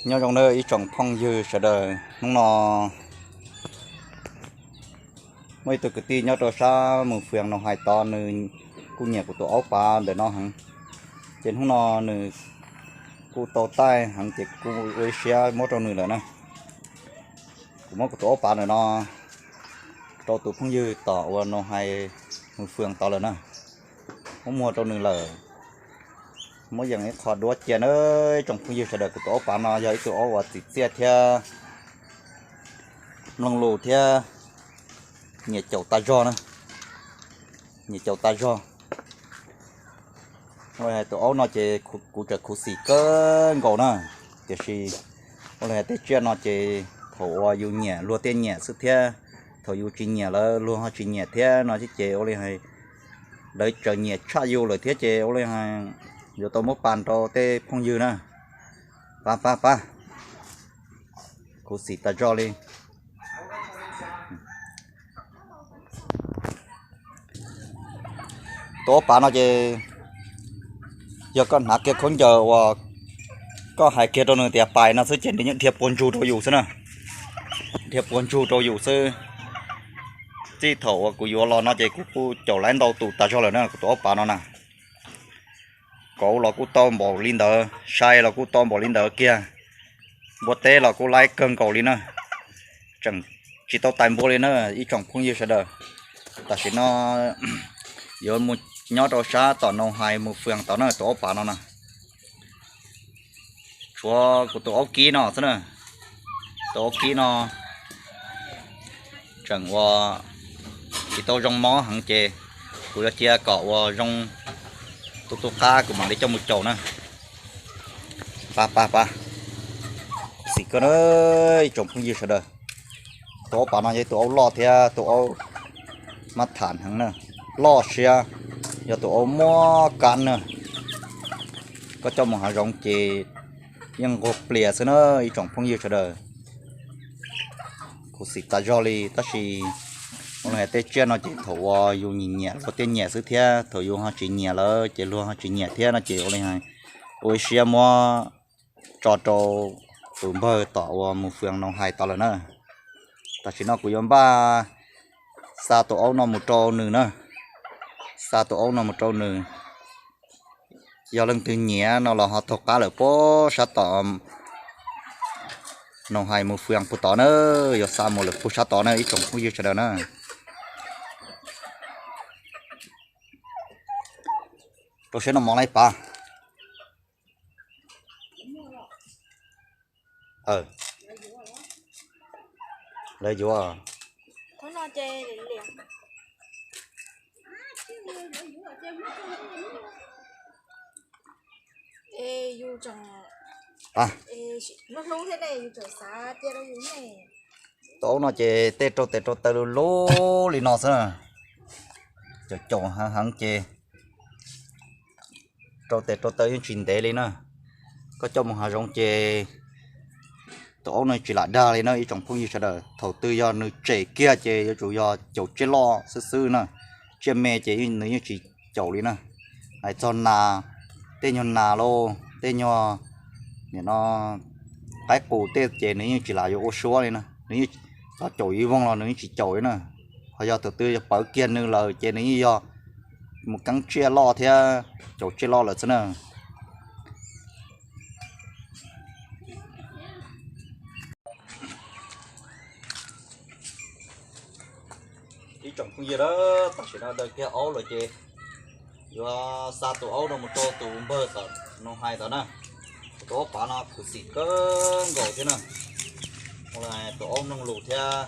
Nyob zoo nawb ib tsoom phooj ywg sawv daws, hnub no muaj ib tug kwv tij nyob rau sab Mus Fwm Noo Hais tod, nws kuj nyiam kuv tus aub pav ntawm no heev, ces hnub no nws kuj tau taij heev ces kuv kuj ua ib siab muab rau nws lawm na. Kuv muab kuv tus aub pav ntawm no rau tus phooj ywg tom uas Noo Hais Mus Fwm tod lawm na, muab muag rau nws lawm. Muab yeem ib qho duab cia na ib tsoom phooj ywg sawv daws, kuv tus aub pav no yog ib tug aub uas txim txiaj thiab mloog lus thiab nyiam caum tas zog na, nyiam caum tas zog. Ua li hais tus aub no ces kuv tseem khuv xim kawg nkaus na, tiam sis ua li hais tej tsiaj no ces thaum uas yus nyiam luag thiaj nyiam xwb thiab, thaum yus tsis nyiam lawm luag ho tsis nyiam thiab no thiab ces ua li hais lawv tseem nyiam tshaj yus lawm thiab ces ua li hais yuav tau muab pas rau tej phooj ywg na. Pab pab pab, khuv xim tas zog li. Tus aub pav no ces yog koj hnav kiag khaub ncaws uas koj hais kiag rau nws tias pais no xwb ces nws yeej dhia puag ntsug rau yus xwb na, dhia puag ntsug rau yus xwb. Txij thaum uas kuv yuav los no ces kuv kuj caum laib ntau tus tas zog lawm na, kuv tus aub pav no na. Kauv los kuj tau npaum li ntawd, sai los kuj tau npaum li ntawd kiag, npua teb los kuj laib kawg nkaus li na. Tseem tsis tau tais npua li na ib tsoom phooj ywg sawv daws. Tam sim no yuav mus nyob rau sab tom Noo Hais Mus Fwm tod na, tus aub pav no na. Tshuav kuv tus aub kib no xwb na, tus aub kib no tseem ua tsis tau zoo mob heev ces kuv yuav cia kom ua zoo tu tu qab kuv mam li coj mus caum na. Pab pab pab, xim kawg na ib tsoom phooj ywg sawv daws. Tus aub pav no yog tus aub loj thiab tus aub mab tham heev na, loj siab, yog tus aub muab kab na. Koj coj mus hav zoov ces yeej nquag plias xwb na ib tsoom phooj ywg sawv daws. Khuv xim tas zog li tab sis ua li hais tej tsiaj no ces thaum uas yus nyiam nyiam luag thiaj nyiam xwb thiab, thaum yus ho tsis nyiam lawm ces luag ho tsis nyiam thiab no ces ua li hais ua ib siab muab tso rau tus npawg tom uas Mus Fwm Noo Hais tod lawm na. Tam sim no kuv yuav npaj xa tus aub no mus rau nws na, xa tus aub no mus rau nws. Yog leej twg nyiam no los ho taug qab lawm puag sab tom Noo Hais Mus Fwm puag tod na, yog xa mus lawm puag sab tod na ib tsoom phooj ywg sawv daws na. Rau siab no mov lawv pav. Lawv yuav. Tus aub no ces tej rau tes rau taw lub lub li no xwb. Caum caum heev heev ces rau tes rau taw yeej tsis ntev li na. Koj coj mus hav zoov ces tus aub no tsis lam dag li na ib tsoom phooj ywg sawv daws. Thaum twg yog nws tsem kiag ces yuav tsum yog caum tsiaj loj xwb xwb na. Tsiaj me ces nws yeej tsis caum li na. Hais txog nas, tej nyuag nas lauj, tej nyuag nim no qaib qus tej ces nws yeej tsis lam yuav ua suab li na. Nws yeej, txog caum ib voog los nws yeej tsis caum li na. Ho yog thaum twg yog pawv kiag nws lawm ces nws yeej yog mus keeb tsiaj loj thiab caum tsiaj loj lawm xwb na. Ib tsoom phooj ywg, tam sim no daws kiag aub lawm ces yuav xa tus aub no mus rau tus npawg tom Noo Hais tod na. Tus aub pav no khuv xim kawg nkaus thiab na. Tus aub mloog lus thiab,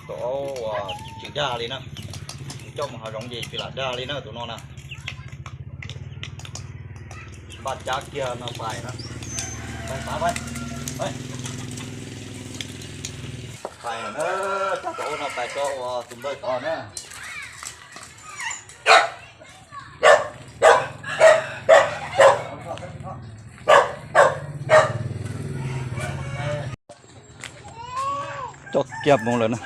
tus aub uas tsis dag li na. Coj mus hav zoov ces tsis lam dag li na tus no na. Npaj cab kiag no pais na. Pais, pais, pais. Pais na, cab tus aub no pais rau tus npawg tod na. Coj kiag mus lawm na,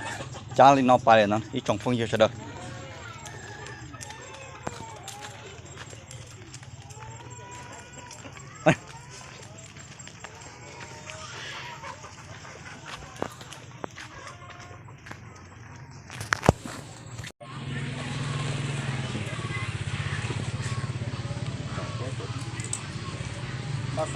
cab li no pais lawm na ib tsoom phooj ywg sawv daws. Tam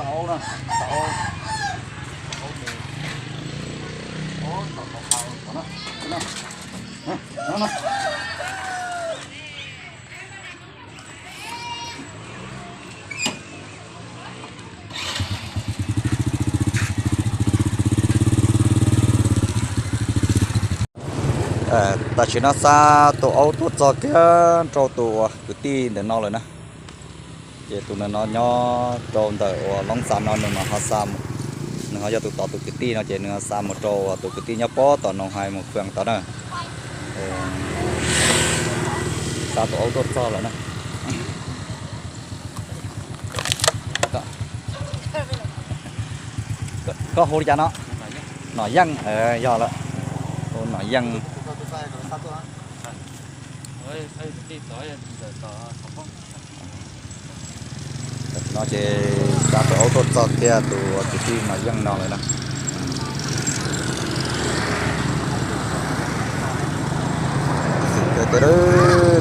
sim no xa tus aub tuaj txog kiag rau tus uas kwv tij ntawm no lawm na. Ces tus no nyob rau ntawm uas Loob Xas no, nws mas ho xa, nws ho yog tus tod tus kwv tij no ces nws xa mus rau tus kwv tij nyob pob tom Noo Hais mus Fwm tod na. Xa tus aub tuaj txog lawm na. Koj hu li cas no? Nom Yeej, yog lawm. Hu Nom Yeej. No ces xa tus aub tuaj txog kiag tus kwv tij Nom Yeej no lawm na. Xwm tias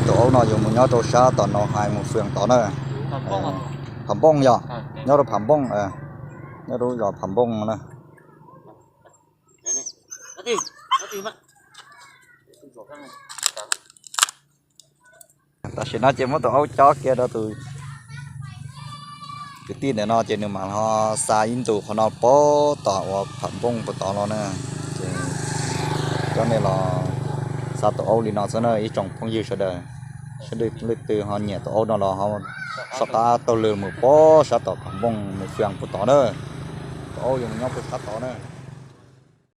tus aub no yuav mus nyob rau sab tom Noo Hais mus Fwm tod na. Pham Npooj yog, nyob rau Pham Npooj, nyob rau zos Pham Npooj na. Tam sim no ces muab tus aub cob kiag rau tus kwv tij ntawm no ces nws mam ho xa ib ntus qhov no pob tom uas Pham Npooj puag tod los na. Ces coj nej los xa tus aub li no xwb na ib tsoom phooj ywg sawv daws. Sawv daws leej twg ho nyiam tus aub no los ho soj qab taug lw mus pob sab tom Pham Npooj mus Fwm puag tod na. Tus aub yuav mus nyob puag sab tod na.